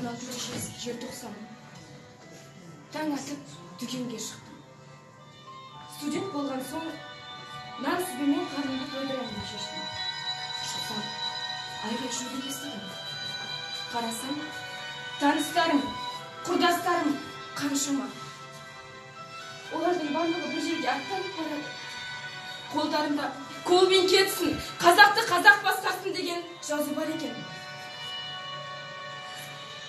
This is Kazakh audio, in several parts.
16 желтоқсан. Таң атып дүкенге шықтым. Студент болған соң нан сүзбемен қарнымды тойдырамын деп шештім. Шықсам, айғай-шуды естідім. Қарасам, таныстарым, құрдастарым қаншама. Олардың барлығы бір жерге аттанып барады. Қолдарында «Колбин кетсін, қазақты қазақ басқарсын» деген жазу бар екен.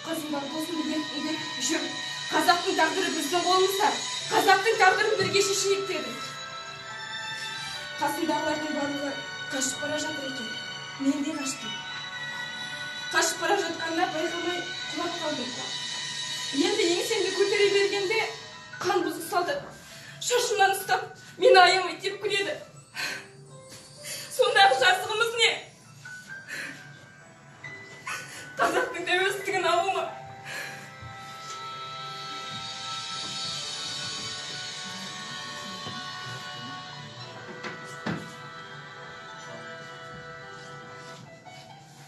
Қасымдағы досымды ертіп жүр, қазақтың тағдыры біздің қолымызда, қазақтың тағдырын бірге шешейік дедім. Қасымдағылардың барлығы қашып бара жатыр екен. Мен де қаштым. Қашып бара жатқанда байқамай құлап қалдым. Енді еңсемді көтере бергенде қан бұзық салды. Шашымнан ұстап, мені аямай тепкіледі. Сондағы жазығымыз не? Қазақтың тәуелсіздігін алу ма?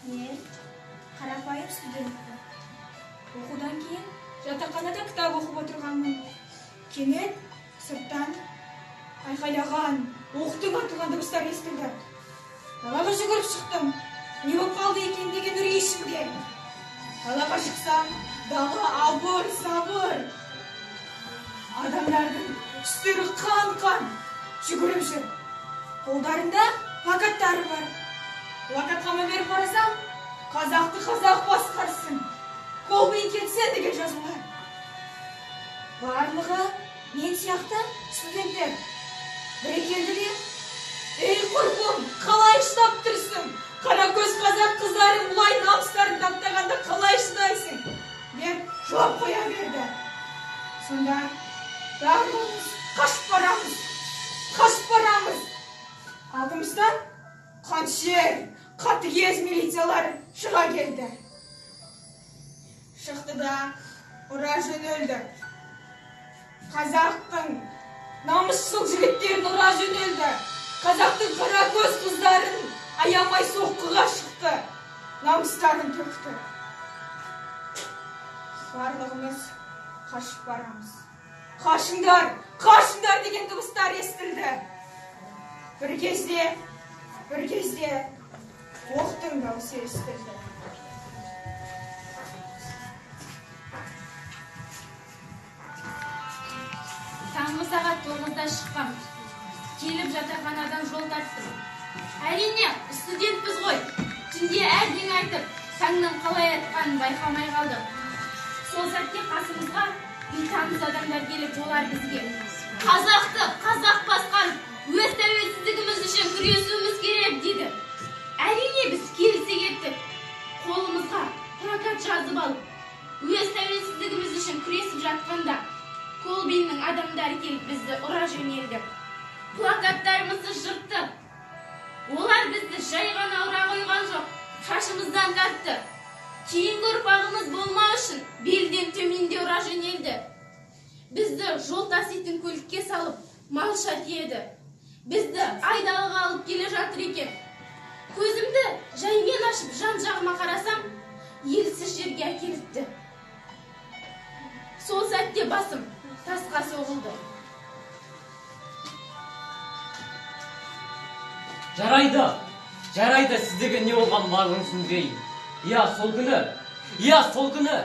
Мен қарапайым студентпін. Оқудан кейін жатақханада кітап оқып отырғанмын. Кенет сырттан айқайлаған, оқтың атылған дыбыстар естілді. Далаға жүгіріп шықтым. Не болып қалды екен деген үрей ішімде. Далаға шықсам, дала абыр-сабыр. Адамдардың үстері қан-қан жүгіріп жүр. Қолдарында плакаттары бар. Плакатқа мән беріп қарасам, қазақты қазақ басқарсын, Колбин кетсін деген жазулар. Барлығы мен сияқты студенттер. Бірі келді де, «Ей, құрбым, қалай шыдап тұрсың? Қара көз қазақ қыздарын бұлай намыстарын таптағанда қалай шыдайсың?» деп жылап қоя берді. Сонда барлығымыз қашып барамыз, қашып барамыз. Алдымыздан қаншер, қатыгез милициялар шыға келді. Шықты да ұра жөнелді. Қазақтың намысшыл жігіттерін ұра жөнелді. Қазақтың қара көз қыздарын аямай соққыға шықты. Намыстарын төкті. Барлығымыз қашып барамыз. Қашыңдар, қашыңдар деген дыбыстар естілді. Бір кезде оқтың даусы естілді. Таңғы сағат 9-да шыққам. Келіп жатақханадан жол тарттым. Әрине, студентпіз ғой. Түнде әбден айтып, таңның қалай атқанын байқамай қалдық. Сол сәтте қасымызға бейтаныс адамдар келіп, олар бізге қазақты қазақ басқарып, өз тәуелсіздігіміз үшін күресуіміз керек деді. Әрине, біз келісе кеттік. Қолымызға плакат жазып алып, өз тәуелсіздігіміз үшін күресіп жатқанда Колбиннің адамдары келіп бізді ұра жөнелді. Плакаттарымызды жыртты. Олар бізді жай ғана ұра қойған жоқ, шашымыздан тартты. Кейінгі ұрпағымыз болмау үшін белден төменде ұра жөнелді. Бізді жол таситын көлікке салып, малша тиеді. Бізді айдалаға алып келе жатыр екен. Көзімді жаймен ашып жан-жағыма қарасам, елсіз жерге әкеліпті. Сол сәтте басым тасқа соғылды. Жарайды, жарайды, сіздерге не болғанын барлығын түсіндірейін. Иә, сол күні,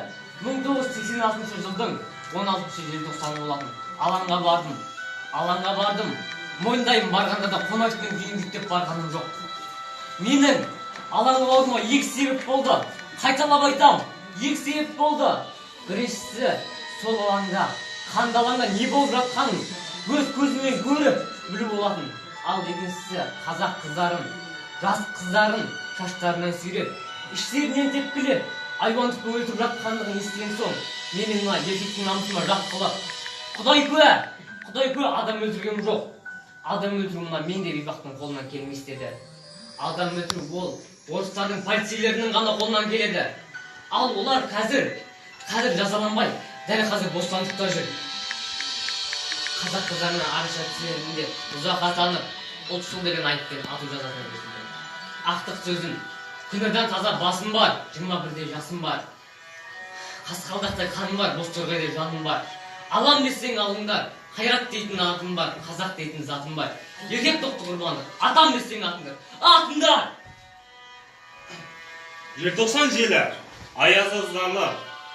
1986 жылдың 16 желтоқсаны болатын. Алаңға бардым. Мойындаймын, барғанда да Қонаевтың күйін күйттеп барғаным жоқ. Менің алаңға баруыма екі себеп болды. Қайталап айтам, екі себеп болды. Біріншісі, сол алаңда, қанды алаңда не болып жатқанын өз көзіммен көріп білу болатын. Ал екіншісі, қазақ қыздарын, жас қыздарын шаштарынан сүйреп, іштерінен тепкілеп, айуандықпен өлтіріп жатқандығын естіген соң, менің мына еркектің намысыма жақ қалады. Құдай куә, адам өлтіргенім жоқ. Адам өлтіру мына мен де бейбақтың қолынан келмес деді. Адам өлтіру ол орыстардың полицейлерінің ғана қолынан келеді. Ал олар қазір жазаланбай, дәл қазір бостандықта жүр. Қазақ қыздарына араша түсемін деп ұзақ атанып, ұлтшыл деген айыппен ату жазасына кесілді. Ақтық сөзім, күнәдан таза басым бар, 21-де жасым бар. Қасқалдақтай қаным бар, бозторғайдай жаным бар. Алам десең алыңдар, Қайрат дейтін атым бар, қазақ дейтін затым бар. Еркек Тоқты Құрбанов, атам десең атыңдар, атыңдар! Желтоқсан желі, аязы ызғарлы,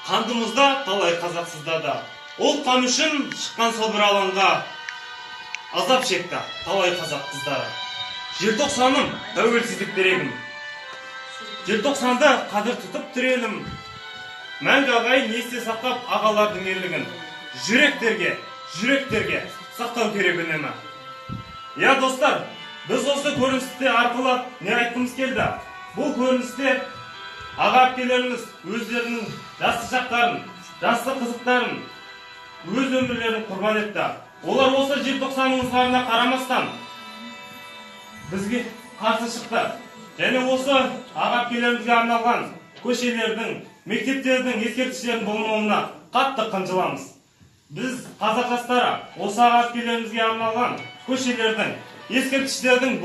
қанды мұзда талай қазақ сыздады. Ол қан үшін шыққан сол бір алаңға азап шекті талай қазақ қыздары. Желтоқсаным, тәуелсіздік дерегім. Желтоқсанды қадір тұтып түрелім. Мәңгі ағайын есте сақтап ағалардың ерлігін. Жүректерге, жүректерге сақтау керек үнемі. Я, достар, біз осы көріністе арқылы не айтқымыз келді? Бұл көріністе аға әпкелеріміз өздерінің жастық шақтарын, жастық қызықтарын, өз өмірлерін құрбан етті. Олар осы желтоқсанның ызғарына қарамастан бізге қарсы шықты. Және осы аға әпкелерімізге арналған көшелердің, мектептердің ескерткіштерінің болмауына қатты қынжыламыз. Біз, қазақ жастары, осы аға әпкелерімізге арналған көшелердің, ескерткіштердің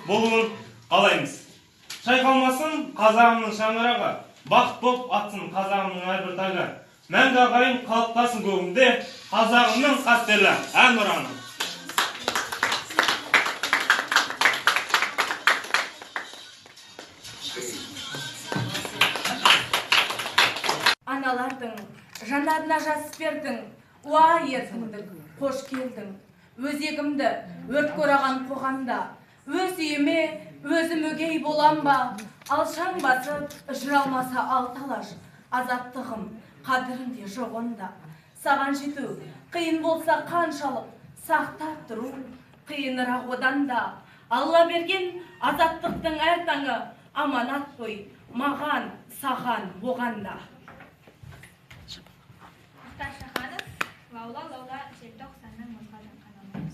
болуын қалаймыз. Шайқалмасын қазағымның шаңырағы, бақыт боп атсын қазағымның әрбір таңы. Мәңгі ағайын қалықтасын көгімде, қазағымның қастерлі ән ұраны. Аналардың жанарына жас бердің, уа еркіндік, қош келдің. Өзегімді өрт ораған қоғамда, өз үйіме өзім өгей болам ба? Алшаң басып, жыралмаса алты алаш, азаттығым қадірінде жоқ онда. Саған жету қиын болса қаншалық, сақтап тұру қиынырақ одан да. Алла берген азаттықтың әр таңы аманат қой, маған, саған, оған да. Мұхтар Шаханов, лаула, лаула, желтоқсанның мұзға жаққан алауы.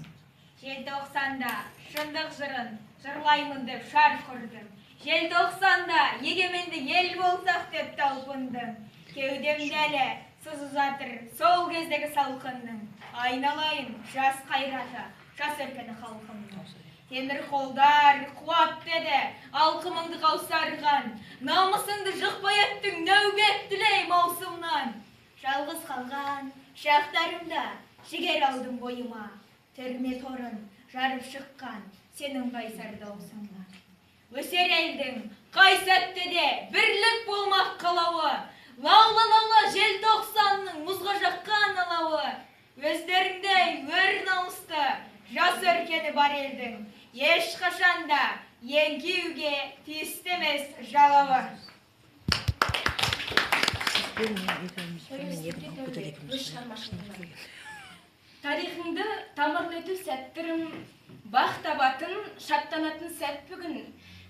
Желтоқсанда шындық жырын жырлаймын деп шарқ ұрдым. Желтоқсанда егеменді ел болсақ деп талпындым. Кеудемде әлі сызы жатыр сол кездегі салқынның. Айналайын жас қайраты, жас өркені халқымның. Темір қолдар қуат деді, алқымыңды қаусарған. Намысыңды жықпай өттің нәубет тілей маусымнан. Жалғыз қалған шақтарымда жігер алдым бойыма. Түрме торын жарып шыққан сенің қайсар даусыңнан. Өсер елдің қай сәтте де бірлік болмақ қалауы. Лаула, лаула, желтоқсанның мұзға жаққан алауы. Өздеріңдей өр намысты жас өркені бар елдің ешқашан да еңкеуге тиісті емес жалауы. Тарихыңды тамырлету сәттірім, бақ табатын, шаттанатын сәт бүгін.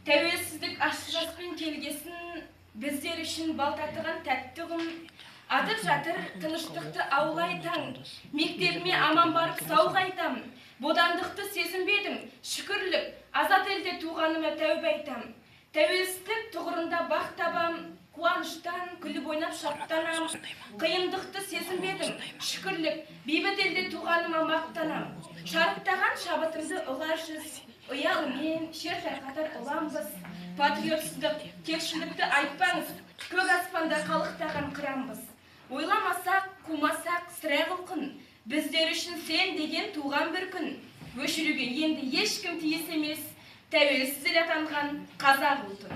Тәуелсіздік ащы жаспен келгесін, біздер үшін бал татыған тәтті ұғым. Атып жатыр тыныштықты аулай таң, мектебіме аман барып сау қайтам. Бодандықты сезінбедім, шүкірлік, азат елде туғаныма тәубе айтам. Тәуелсіздік тұғырында бақ табам, қуаныштан күліп ойнап шаттанам. Қиындықты сезінбедім, шүкірлік, бейбіт елде туғаныма мақтанам. Шарықтаған шабытымды ұғарсыз, ұялымен шер тарқатар ұланбыз. Патриотсыздық, кекшілікті айтпаңыз, көк аспанда қалықтаған қыранбыз. Ойламасақ, қумасақ, сірә құлқын, біздер үшін сен деген туған бір күн. Өшіруге енді ешкім тиіс емес, тәуелсіз ел атанған қазақ ұлтын.